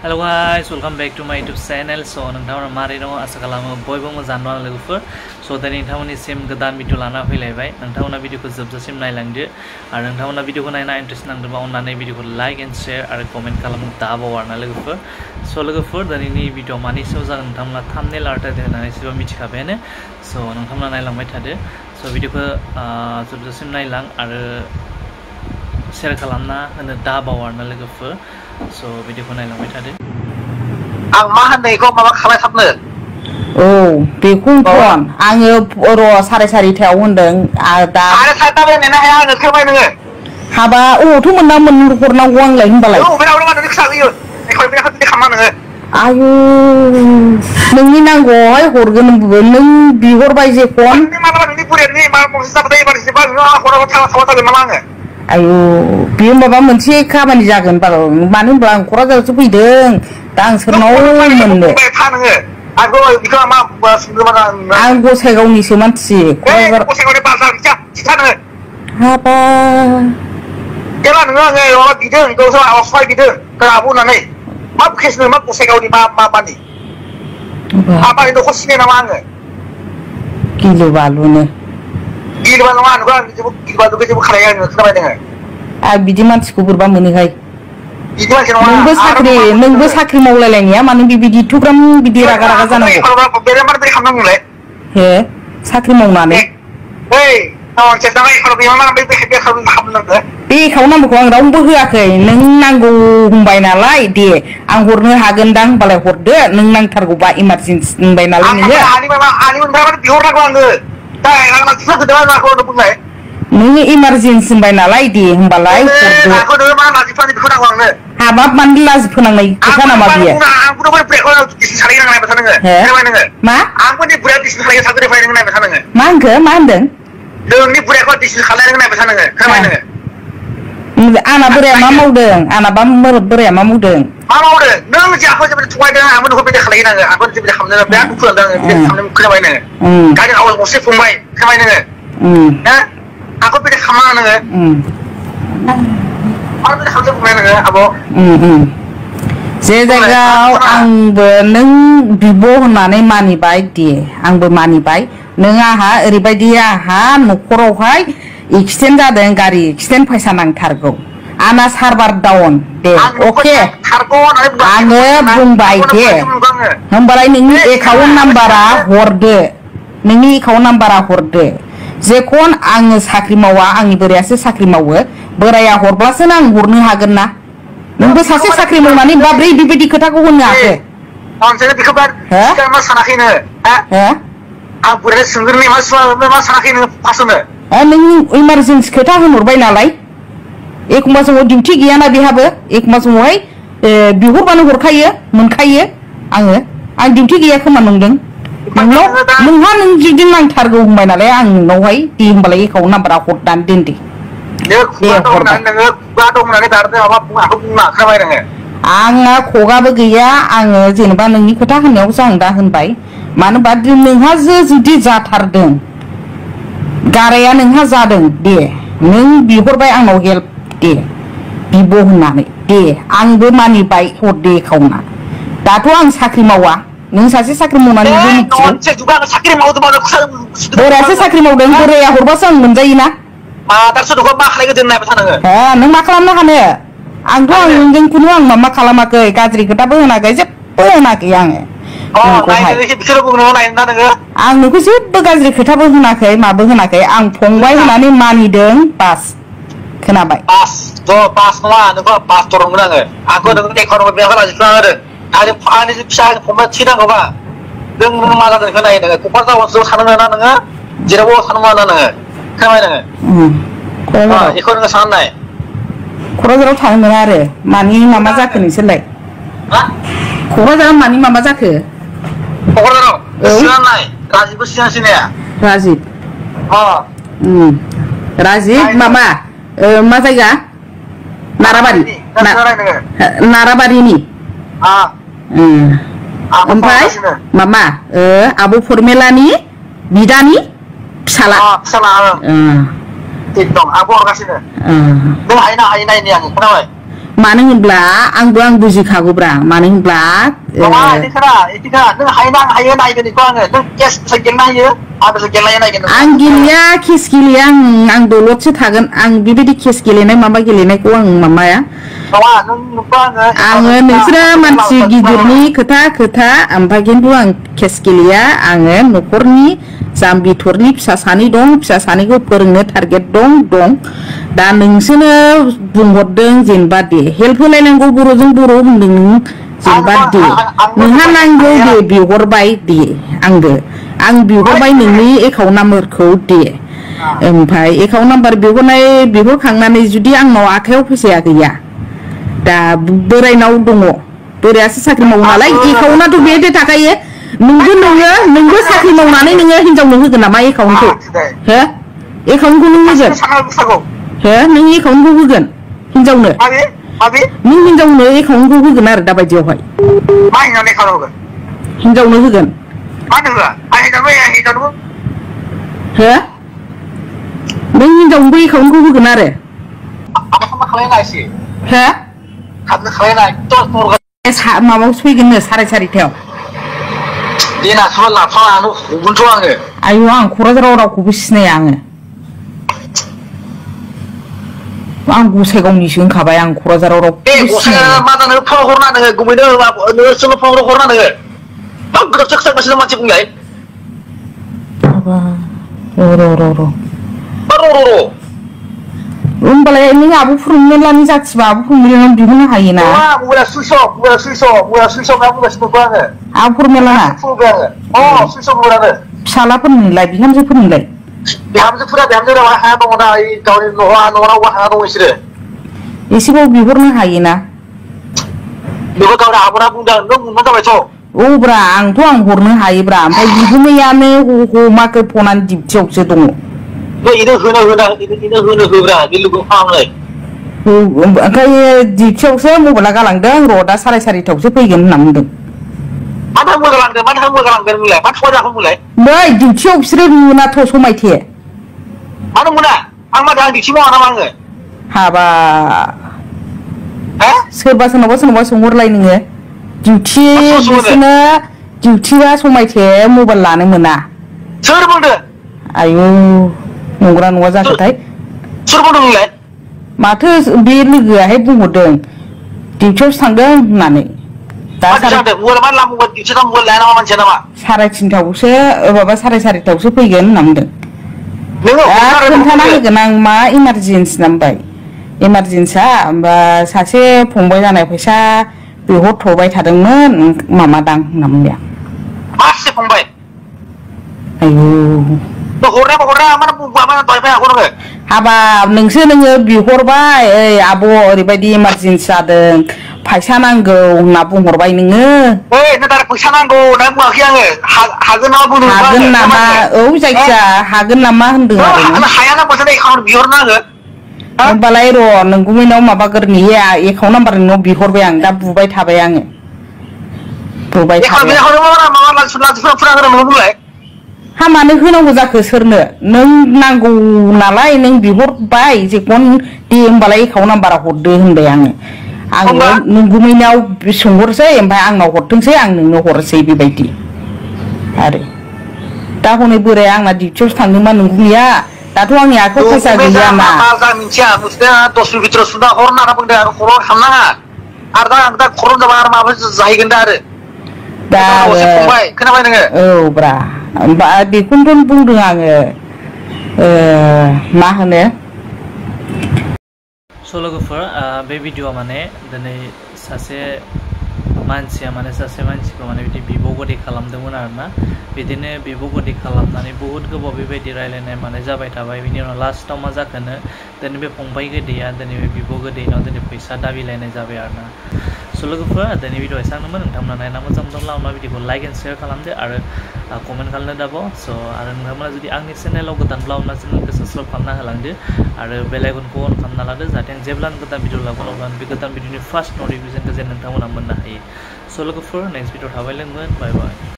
Hello guys, welcome back to my YouTube channel. So नोंथांमोना मारै दङ आसा खालामो बयबो मोजां दङ लोगोफोर। So दा नोंथांमोननिसिम गोदान भिडिअ लाना फैलायबाय। नोंथांमोना भिडिअखौ जोबजासिम नायलांदो आरो नोंथांमोना भिडिअखौ नायना इन्ट्रेस्ट नांदोंबा अन्नानै भिडिअखौ लाइक एन्ड शेयार आरो कमेन्ट खालामनो दाबाव आरोना लोगोफोर। So लोगोफोर दिनैनि भिडिअ मानि सायाव जागोन नोंथांमोना थाम्बनेल आरो टाइटेल होनानै एसेबां मिथिखाबायानो। So नोंथांमोना नायलांबाय थादो। So भिडिअखौ जोबजासिम नायलां आरो शेयार खालामना होनो दाबाव आरोना लोगोफोर। So भिडिअखौ नायलांबाय थादो। आं मा होननायखौ माबा खालामनो बेखौनोथ' आङो र' 4:30 होनदों दा आरो साइडआव नेनो हाया आङो खोबाय नोङो हाबा अबावथ' मोननांगौ हरनांगौ आंलाय होनबालाय बबेयाव मा नों खिथाबोयो एखौ बे खालामा नोङो आयु नोंनि नांगौहाय हरगोन नों बिहरबाय जे फन मालाबा नोंनि बुरियानि मा मोनसे जाबाथाय एबारसो बा हराबा थावा थागोन नामा आङो आयु बेयो माबा मोनसे खामानि जागोन बाल मानो होनबा आं क'क्राझारावसो फैदों दा आं सोरनाव मोननो आंखौ बिखौ मा सोंदोंमोन आं गसाइगावनिसो मानसि क'क्राझार गसाइगावनि बाजार खिथा नोङो हाबा जेला नोङो आङो माबा बिदों गावसो आवाज बिदों आबौ होननानै मा केस नों मा गसाइगावनि मानि हाबानि न'खर सिनाय नामा आङो गिलु बालुनो गिलुबा नङा नोंखौ आं जेबो खालाया आङो खोनाबाय नोङो आं बिदि मानसिखौ बोरैबा मोनोहाय बिदि मानसि नङा नोंबो साख्रि मावलायलायनाया मानो बिदि थुग्राम बिदि रागा रागा जानांगौ बेरे मारै खालामनांगौलाय हे साख्रि मावनानै बे एकाउन्ट नाम्बारखौ आं रावनोबो होआखै नों नांगौ होनबाय नालाय दे आं हरनो हागोनदां होनबालाय हरदो नों नांथारगौबा इमारजेन्सि होनबाय नालाय नोङो इमारजेन्सि होनबाय नालाय दे होनबालाय हरदो हाबाब मानो लाजि फोनांनाय खोथा नामा बियो मा मा होनदों नोंनि बुरायखौ डिसिसन खालायनो नायबाय था नोङो खोनाबाय नोङो आंना बोराया मा मावदों आंना बोराया मा मावदों नों जे आंखौ जेबो थगायदों आंबो नोंखौ बिदि खालायनो नाङो आंखौ जेबो खालामनो बिराद दुखु नांदों आङो बिदि खालामनो खोनाबाय नोङो गारि आवाज गंसे फंबाय खोनाबाय नोङो आंखौ बिदि खालामा नोङो मानो बिदि खालामनो बुंबाय नोङो आब' जे जायगायाव आंबो नों बिब' होननानै मानिबाय दे आंबो मानिबाय नों आंहा ओरैबायदि आंहा न'खरावहाय एक्सिडेन्ट जादों गारि एक्सिडेन्ट फैसा नांथारगौ आंना सार्भार डाउन दे अके आङो बुंबाय दे होमबालाय नोंनि एकाउन्ट नाम्बारा हरदो जेखन आङो साख्रि मावा आंनि बोरायासो साख्रि मावो बोराया हरब्लासो आं हरनो हागोन ना नोंबो सासे साख्रि मावनानै माब्रै बेबायदि खोथाखौ होननो हाखो सानाखैनो आं बुराया सोंगोन मा सानाखै नोङो फासनो नों इमारजेन्सि खोथा होनहरबाय नालाय एखमबा समाव डिउटि गैयाना बेहाबो एखमबा समावहाय बिहरबानो हरखायो मोनखायो आं डिउटि गैया खोमा नंदों नोंहा नों जुदि नांथारगौ होनबाय नालाय आं नोंनावहाय दे होनबालाय एकाउन्ट नाम्बारा हरनानै दोन दे आंना खगाबो गैया आङो जेनेबा नोंनि खोथा होननायावसो आं दा होनबाय मानो होनबा नोंहा जुदि जाथारदों गाराया नोंहा जादों दे नों बिहरबाय आंनाव हेल्प दे बिब' होननानै दे आंबो मानिबाय हरदे एकाउन्टआ दाथ' आं साख्रि मावा नों सासे साख्रि मावनानै बोरायासो साख्रि मावदों बोराया हरबासो आं मोनजायोना नों मा खालामनो हानो आंथ' नोंजों खुनु आं मा खालामाखै गाज्रि खोथाबो होनाखै जेबो होनाखै आङो आं नोंखौ जेबो गाज्रि खोथाबो होनाखै माबो होनाखै आं फंबाय होननानै मानिदों बास खोनाबाय आंनि फिसा फंबाय थिनांगौबा नों मा जादों बेखौ नायो नोङो क'क्राझार ओनसोलाव थानो मोना नोङो जेरावबो थानो मोना नोङो खोनाबाय नोङो बेखौ नोङो साननाय क'क्राझाराव थानो मोना आरो मानि मामा जाखो नोंसोरलाय क'क्राझाराव मानि मामा जाखो क'क्राझाराव सिगांनाय राजिबबो सिगां सिनाया राजिब मामा मा जायगा नाराबारिनि ओमफ्राय मामा आब' फरमेलानि बिदानि फिसाला दं आब' हरगासिनो नों हायो नायनि आङो खोनाबाय मानो होनब्ला आं बुजिखागौब्रा मानो होनब्ला नङा इदिखा नों हायो नायगोन बेखौ आङो नों केस गेलेनो हायो आंबो गेलेनो नायगोन आं गेलेया केस गेलेया आं दलदसो थागोन आं बेबायदि केस गेलेनाय माबा गेलेनायखौ आं माबाया नङा नों नुबा आङो नोंसोरो मानसि गिदिरनि खोथा ओमफ्राय खिन्थु आं केस गेलेया आङो न'खरनि जाम्बिथरनि फिसा सानै दं फिसा सानैखौ फोरोंनो टारगेट दं दा नोंसोरनो बुंहरदों जेनेबा दे हेल्प होलायनांगौ बर'जों बर' होनदों नों जेनेबा दे नोंहा नांगौ दे बिहरबाय दे आं बिहरबाय नोंनि एकाउन्ट नाम्बारखौ दे ओमफ्राय एकाउन्ट नाम्बार बिहरखांनानै जुदि आंनाव आखायाव फैसाया गैया दा बोरायनाव दङ बोरायासो साख्रि मावो नालाय एकाउन्टआथ' बेहाय थाखायो नोंबो साख्रि मावनानै नोङो हिनजावनो होगोन नामा एकाउन्टखौ हो एकाउन्टखौ नों होगोन हो नों एकाउन्टखौ होगोन हिनजावनो नों हिनजावनो एकाउन्टखौ होगोन आरो दा बायदियावहाय हिनजावनो होगोन हो नों हिनजावनोबो एकाउन्टखौ होगोन आरो हो माबायावसो फैगोननो 4:30 आयु आं क'क्राझाराव रावखौबो सिनाया आं गसाइगावनिसो होनखाबाय आं क'क्राझाराव रावखौबो सिनाया होमबालाय नों आब' फुरमेलानि जाथिबा आब' फुरमेलानाव बिहरनो हायोना आब' फुरमेलाना फिसालाफोरनिलाय बिहामजोफोरनिलाय एसेबाव बिहरनो हायोना औब्रा आंथ' आं हरनो हायोब्रा ओमफ्राय बिगुमैयानो हमाखै फनानै डिउटियावसो दङ ओंखायनो डिउटियावसो मबाइला गालांदों र' दा 4:30 फैगोन होनना बुंदों नै डिउटियाव बिसोरो मोनाथ' समायथे हाबा सोरबा सोरनावबा सोंहरलाय नोङो बिसोरनो डिउटिया समायथे मबाइल लानो मोना आयु नंगौना नङा जाखोथाय माथो बे लोगोआहाय बुंहरदों डिउटियावसो थांदों होननानै दा 3:30 माबा 4:30 फैगोन होनना बुंदों दा खोन्थाना होगोन आं मा इमारजेन्सि नामबाय इमारजेन्सिया होमबा सासे फंबाय जानाय फैसा बिहरथ'बाय थादोंमोन माबादां होनना बुंदों आयु हाबाब नोङो बिहरबाय ओइ आब' ओरैबायदि इमारजेन्सि जादों फैसा नांगौ होनना बुंहरबाय नोङो हागोन नामा औ जायखिया हागोन नामा होनदों आरो होमबालाय र' नोंगुमैनाव माबागोरनि एकाउन्ट नाम्बार नोंनाव बिहरबाय आं दा बुबाय थाबाय आङो हा मानो होनांगौ जाखो सोरनो नों नांगौ नालाय नों बिहरबाय जेखौनो दे होमबालाय एकाउन्ट नाम्बारा हरदो होनबाय आङो नोंगुमैनाव सोंहरसै ओमफ्राय आंनाव हरथोंसै आं नोंनो हरसै बेबायदि आरो दा हनै बोराया आंना डिउटियावसो थांदोंमोन नोंगुमैया दाथ' आंनि आखायाव फैसा गैयाना औ ब्रा होमबा बेखौनोथ' बुंदों आङो मा होनो लोगोफोर बे भिडिअ'आ माने दिनै सासे मानसिया सासे मानसिखौ बिदि बिब' गदै खालामदोंमोन आरोना बिदिनो बिब' गदै खालामनानै बहुद गोबाव बेबायदि रायलायनाय मानाय जाबाय थाबाय बिनि उनाव लास्टआव मा जाखोनो दिनै बे फंबाय गोदैया दिनै बे बिब' गोदैनाव दिनै फैसा दाबिलायनाय जाबाय आरोना लोगोफोर दिनै भिडिअ एसेबांनोमोन नोंथांमोना नायना मोजां मोनदोंब्ला उनाव भिडिअखौ लाइक एन्ड शेयार खालामदो आरो कमेन्ट खालामनो दाबाव आरो नोंथांमोना जुदि आंनि चेनेलाव गोदानब्ला उनाव चेनेलखौ साबस्क्राइब खालामना होलांदो आरो बेल आइकनखौ अन खालामना लादो जाहाथे आं जेब्ला गोदान भिडिअ लागोन अब्ला बे गोदान भिडिअनि फार्स्ट नटिफिकेसनखौ जेन नोंथांमोना मोननो हायो लोगोफोर नेक्स्ट भिडिअ थाबाय लोंगोन बाय बाय